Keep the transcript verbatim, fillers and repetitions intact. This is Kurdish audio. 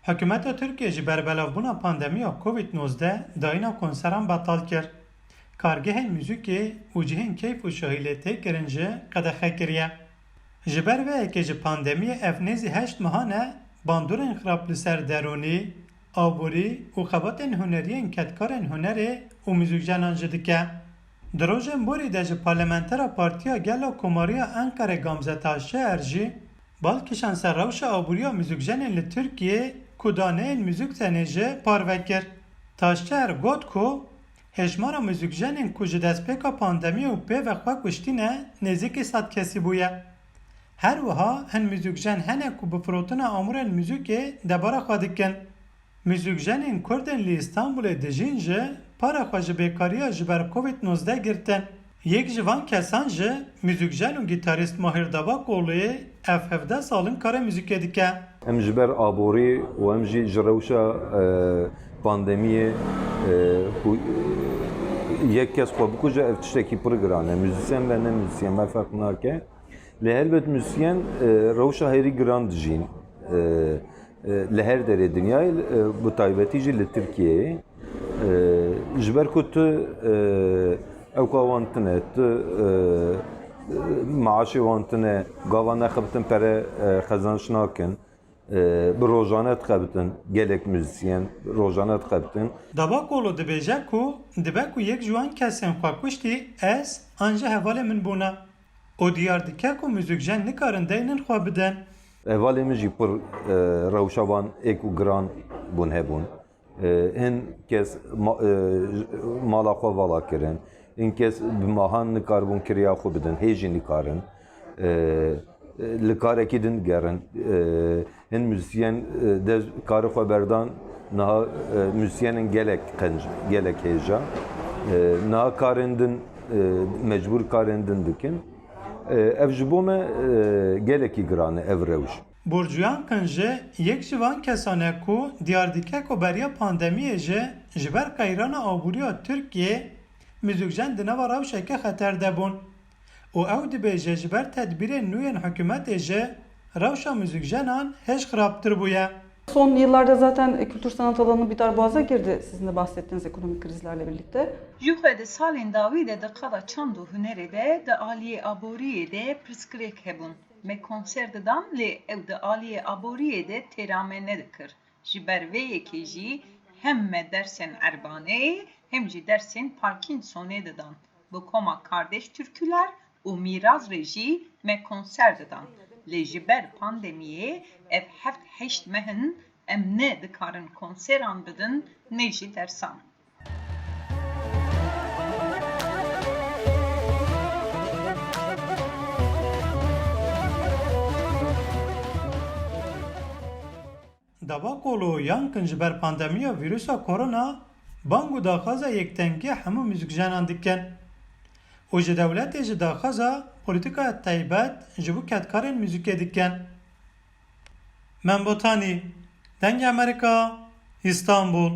Hikûmeta Tirkiyê ji ber belavbûna pandemiya Covid nozdeh dayîna konseran betal kir. Kargehên muzîkê û cihên keyf û şahî lê tê kirin jî qedexe kiriye. Ji ber vê yekê ji pandemiyê ev nêzî heşt mehan e bandorên xirab li ser derûnî, aborî û xebatên huneriyên kedkarên hunerê û muzîkjenan jî dike. Di rojên borî de jî parlamentera Partiya Gel a Komariya Enqerê Gamze Taşçeer jî bal kişand ser rewşa aboriya muzîkjenên li Tirkiyê ku daneyên muzîk tenê jî parve kir. Taşçeer got ku hêjmara muzîkjenên ku ji destpêka pandemiyê û pê ve xwe kuştî ne nêzîkî sed kesî bûye. Her wiha hin muzîkjen hene ku bi firotina amûrên muzîkê debara xwe dikin. Muzîkjenên Kurd ên li Îstanbulê dijîn jî para xwe ji bêkariya ji ber Covid nozdeh girtin. Yek ji van kesan jî muzîkjen û gîtarîst Mahir Dabakolû ye, ev hevdeh sal in karê muzîkê dike. Em ji ber aborî û em jî ji rewşa, e, pandemiyê, e, ku yek kes xwe bikuje, ev tiştekî pir giran e. Muzîsyen be ne muzîsyen be ferq nake. Lê helbet muzîsyen, e, rewşa herî giran dijîn. E, e, li her derê dinyayê, e, bi taybetî jî li Tirkiyeyê. E, ji ber ku tu, e, ewka wan tune, tu, e, e, maaşê wan tune, gava nexebitin pere, e, qezanç nakin. E, bi rojane dixebitin, gelek muzîsyen rojane dixebitin. Dabakolo dibêje ku dibe ku yek ji wan kesên xwe kuştî ez an jî hevalê min bûna. Û diyar dike ku muzîkjen nikarin deynin xwe bidin. Hevalê min jî pir, e, rewşa wan ê ku giran bûn hebûn. E, hin kes ma-, e, mala xwe vala kirin. Hin kes bi mahan nikaribûn kiriya xwe bidin. Hê jî nikarin. E, e, li karekî din digerin. E, hin muzîsyen, e, dest karê xwe berdan. Niha, e, muzîsyenên gelek qenc, gelek hêja. E, niha karên din, e, mecbûr karên din dikin. E, ev ji bo me, e, gelekî giran e ev rewş. Burcu Yangın jî yek ji van kesan e ku diyar dike ku beriya pandemiyê jî ji ber qeyrana aboriya Tirkiyê muzîkjen di nava rewşeke xeter de bûn. Û ew dibêje ji ber tedbîrên nû yên hikûmetê jî rewşa muzîkjenan hêj xirabtir bûye. Son yıllarda zaten kültür sanat alanı bir darboğaza girdi, sizin de bahsettiğiniz ekonomik krizlerle birlikte. Ji xwe di salên dawî de di qada çand û hunerê de di aliyê aboriyê de pirsgirêk hebûn. Me konser didan lê ew di aliyê aboriyê de têra me nedikir. Ji ber vê yekê jî hem me dersên Erbanê hem jî dersên Parkinsonê didan. Bi koma Kardeş Türküler û Mîraz re jî me konser didan. Lê ji ber pandemiyê ev heft heşt meh in em ne dikarin konseran bidin ne jî dersan. Dabakolo Yangın ji ber pandemiya vîrusa korona bang û daxwaza yekdengiya hemû muzîkjenan dikin û ji dewletê jî daxwaza polîtîkaya taybet ji bo kedkarên muzîkê dikin. Membotanî, Dengê Amerîka, Îstanbul.